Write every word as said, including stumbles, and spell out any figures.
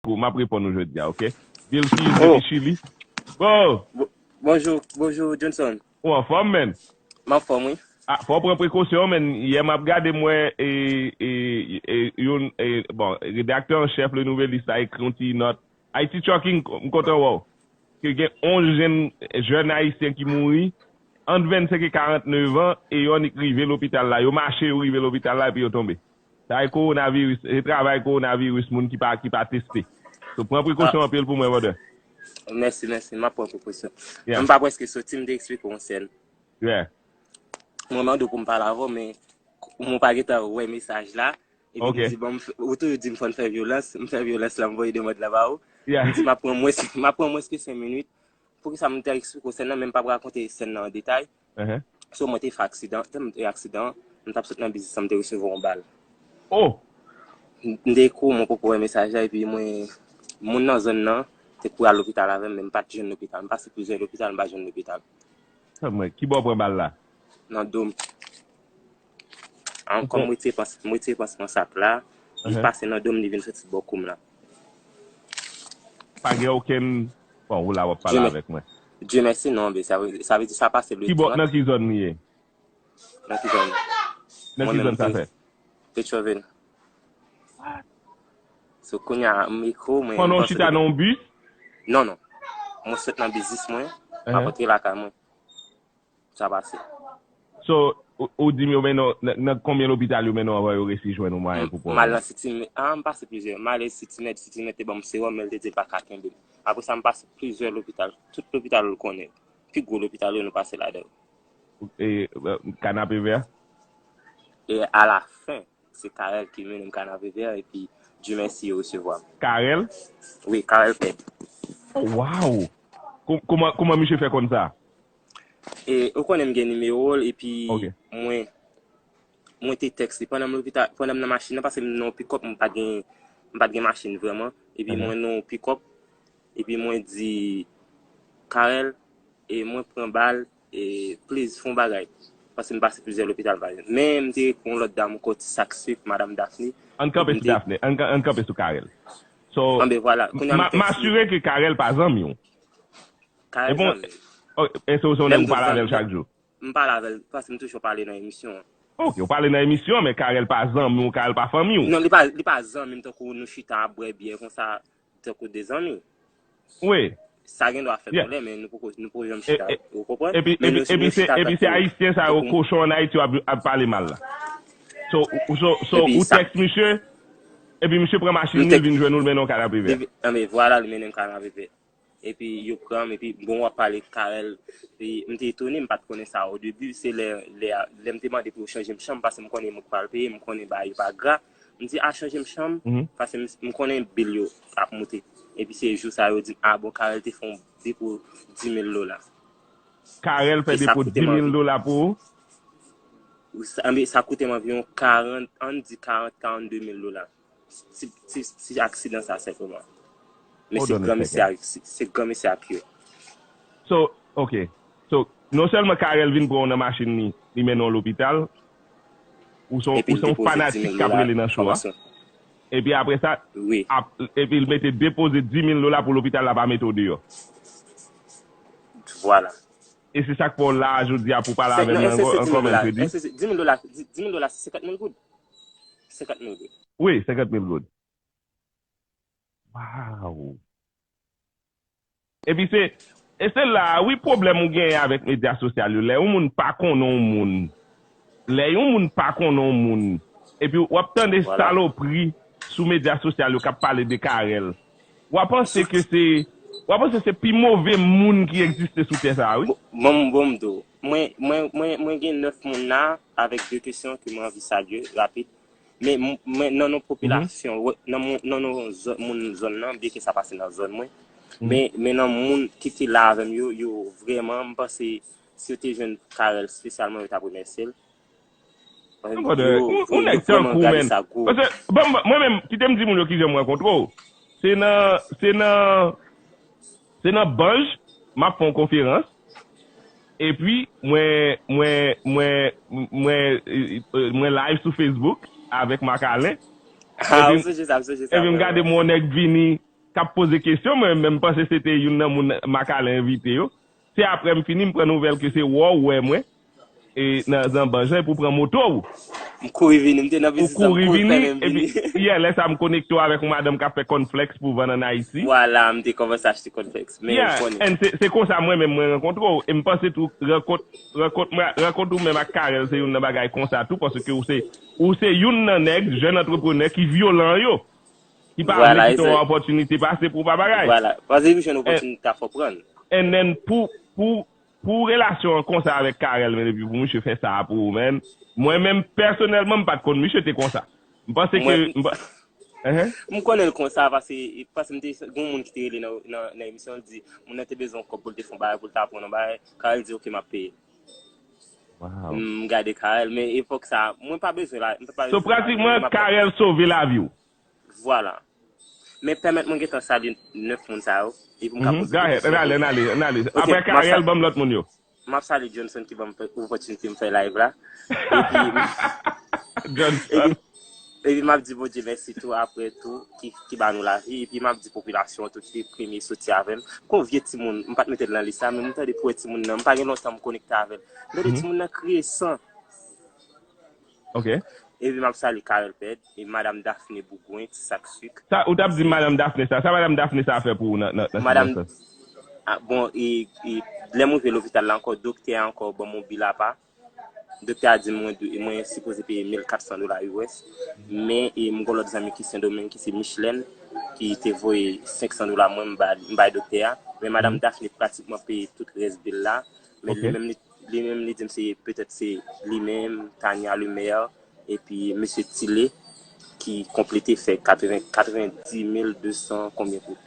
Kou, m ap reponn ou jodi a, oke? Vilfis depi Chili. Bon! Bo- Bonjou, bonjou Johnson. Ou anfòm, menn? M anfòm, wi. Ah, fò w pran prekosyon, menn. Yè m ap gade, m wè, e, e, e, yon, e, bon, redaktè an chèf Le Nouvelliste la ekri yon ti nòt. Haiti Trucking, m kontan wè w. Ke gen onz jèn, jèn ayisyen ki mouri ant vennsenk e karantnèf an, e yo annik rive lopital la. Yo mache, yo rive lopital la, epi yo tonbe. Sa e kowonaviris, e travay kowonaviris, moun ki pa, ki pa teste. So, pran prekosyon anpil pou mwen, brother. Mèsi, mèsi, m ap pran prekosyon. Yeah. M pa prèske soti, m te eksplike w yon sèn. Yeah. Mwen mande w pou m pale avè w, men mwen pa gentan wè mesaj la. Epi m di, bon, m fè- ou toujou di m fò n fè vyolans, m fè vyolans la, m voye demann la ba ou. Yeah. M di, m ap pran mwens, m ap pran mwens ke senk minit. Poukisa m te eksplike w sèn nan, men m p ap rakonte sèn nan an detay. Uh-huh. So, mwen te fè aksidan, te m te aksidan, m t ap sot nan biznis lan, m te resevwa yon bal. Oh! M m te kou, mwen poko wè mesaj la, epi mwen, moun nan zòn nan, te kouri al lopital avè m, men m pa t jwenn lopital. M pase plizyè lopital, m pa jwenn lopital. Sa mwen, ki bò w pran bal la? Nan do m. An, kòm m retire pans-, m retire pansman sak la, li pase nan do m, li vin soti bò kou m la. Pa gen okenn, bon, ou la w ap pale avèk mwen. Dye mèsi, non, men sa vle, sa vle di sa pase le trant. Ki bò, nan ki zòn li ye? Nan ki zòn? Nan ki zòn sa fèt? Petyonvil. So, kounye a, m ekri w, mwen. Pandan w chita nan yon bis? Non, non. Mwen sot nan biznis mwen, m ap antre lakay mwen. Sa pase. So, ou, ou di m yo mennen w, nan, nan konbyen lopital yo mennen w anvan yo resi jwenn yon mwayen pou pran w? M al nan City Med, ah, m pase plizyè. M ale City Med, City Med te ban m sewòm, men l te di l pa ka kenbe m. Apre sa, m pase plizyè lopital. Tout lopital ou konnen. Pi gwo lopital yo, nou pase ladan yo. E, e, Kanapevè? E alafen, se Carel ki mennen m Kanapevè, epi Dye mèsi, yo resevwa m. Carel? Wi, Carel Ped. Oh, wow! Kou-, kouman, kouman misye fè konn sa? E, ou konnen m gen nimewo l, epi mwen, mwen te tèks li pandan m lopital, pandan m nan machin nan, paske m nan yon pikòp, m pa t gen, m pa t gen machin vrèman. Epi mwen nan yon pikòp, epi mwen di, Carel, e mwen pran bal, e please, fè yon bagay. Paske m pase plizyè lopital, pa egzanp. Men m te ekri yon lòt dam ankò, ti sak sik, Madam Daphne. Ann kanpe sou Daphne, ann, ann kanpe sou Carel. So, anben, vwala. Kounye a m asire ke Carel pa zanmi w. Carel zanmi m. E se ou se yon nèg ou pale avè l chak jou? M pale avè l, paske m toujou pale nan emisyon an. Ok, ou pale nan emisyon, men Carel pa zanmi w, Carel pa fanmi w. Non, li pa, li pa zanmi m tankou nou chita ap bwè byè konsa, tankou de zanmi. Wi. Sa gen dwa fè pwoblèm, men nou poko, nou poko janm chita, ou konprann? Epi, epi, epi se, epi se ayisyen sa yo, kochon ann Ayiti yo ap, ap pale mal la. So, so, so, ou tèks misye, epi misye pran machin li, li vin jwenn ou, l mennen w Kanapevè. Anben, vwala, li mennen m Kanapevè. Epi yo pran m, epi bon, w ap pale Carel, epi m te etone, m pa t konnen sa o debi, se lè, lè, lè m te mande pou yo chanje m chanm, paske m konnen mwen k pral peye, m konnen bagay yo pa gra. M di, a, chanje m chanm, paske m, m konnen bil yo ap moute. Epi se jou sa yo di m, a, bon, Carel te fè yon depo di mil dola. Carel fè depo di mil dola pou ou? Sa, anben, sa koute m anviwon karant, ann di karant, karannde mil dola. Ti, ti, ti aksidan sa senpleman. Men se gran mesye a, se, se gran mesye a pye. So, ok. So, non sèlman Carel vin pran w nan machin li, li mennen w lopital, ou se yon, ou se yon fanatik k ap rele nan show a. Epi apre sa, ap, epi l mete depoze di mil dola pou lopital la pa mete w deyò. Vwala. E se sa k fè w la a jodi a pou w pale avè m nan ankò, ankò mèkredi. Di mil dola, di mil dola, se senkant mil goud. Senkant mil goud. Wi, senkant mil goud. Wow! Epi se, e se la a, wi, pwoblèm ou genyen avèk medya sosyal yo. Lè yon moun pa konnen yon moun, lè yon moun pa konnen yon moun, epi w ap tande salopri sou medya sosyal yo k ap pale de Carel, w a panse ke se, w a panse se pi move moun ki egziste sou tè sa a, wi. Bon, bon, m di w, mwen, mwen, mwen, mwen gen nèf moun la avèk de kesyon ke mwen anvi salye rapid. Men, m- men nan non popilasyon, wè, nan mon- nan non zòn, moun zòn nan, byenke sa pase nan zòn mwen, men, men nan moun ki te la avè m yo, yo vrèman, m panse, si yo te jwenn Carel espesyalman, yo t ap remèsye l. Paske yo, yo, yo vrèman gade sa gwo. Paske, bon, mwen menm, kite m di moun yo kijan m rankontre w. Se nan, se nan, se nan Banj, m ap fè yon konferans. Epi, mwen, mwen, mwen, mwen, eh, eh, mwen live sou Facebook avèk Marc Alain. Ah, m sonje sa, m sonje sa. Epi m gade yon nèg vini, k ap poze kesyon, mwen menm panse se te youn nan moun Macalin envite yo. Se apre m fini, m pran nouvèl ke se wè w wè mwen e nan zanbanjan epi w pran moto w. M kouri vini, m te nan biznis lan, m kouri fè menm vini. Epi, yeah, lè sa m konekte w avèk yon madanm k ap fè cornflakes pou vann ann Ayiti. Vwala, m te kòmanse achte cornflakes. Men ou konnen. And se, se konsa mwen menm mwen rankontre w. E m panse tou rankont, rankont mwen, rankont ou menm ak Carel se youn nan bagay konsa tou, paske ou se, ou se youn nan nèg, jèn antreprenè ki vyolan yo. Ki pa vle kite yon opòtinite pase pou w pa bagay. Vwala. Paske depi w jwenn opòtinite a fò w pran l. And then pou, pou, pou relasyon an konsa avèk Carel, men depi pou misye fè sa a pou ou, man. Mwen menm, pèsonèlman, m pa t konn misye te konsa. M panse ke, m pa- Ehe. M konnen l konsa, paske, paske m te, gen yon moun ki te rele nan, nan, nan emisyon, l di, moun nan te bezwen yon kòb pou l te fè yon bagay, pou l ta pran yon bagay. Carel di, "Ok, m ap peye." Wow. M gade Carel, men epòk sa, mwen pa bezwen la, m pa bezwen lajan, pratikman, Carel sove lavi w. Vwala. Men pèmèt mwen gentan salye nèf moun sa yo. Epi m ka poze kesyon. Ann ale, ann ale, ann ale. Ok, apre Carel, ban m lòt moun yo. M ap salye Johnson ki ban m opòtinite m fè live la. Epi, Johnson. Epi, epi m ap di Bondye mèsi tou apre tou ki, ki ba nou lavi. Epi m ap di popilasyon an tou ki te premye soti avè m. Kon vye timoun, m pa t mete l nan lis la, men m tande pou wè timoun nan. M pa gen lontan m konekte avè l. M tande timoun nan kriye san. Ok. Epi m ap salye Carel Ped, e Madam Daphné Bougwen, ti sak sik. Sa, ou t ap di Madam Daphné sa. Sa Madam Daphné sa fè pou ou nan, nan, nan Madam, ah, bon, e, e lè m rive lopital la ankò, doktè a ankò ban m yon bil apa. Doktè a di m mwen, dwe- mwen sipoze peye mil kat san dola U S. Men, e m gon lòt zanmi ki Sendomeng, ki se Michelène, ki te voye senk san dola mwen, m ba, m bay doktè a. Men Madam Daphné pratikman peye tout rès bil la. Men li menm li, li menm li di m se, petèt se li menm, Tania Lemaire, epi mesye Tilé ki konplete fè katreven, katreven di mil de san konbyen goud.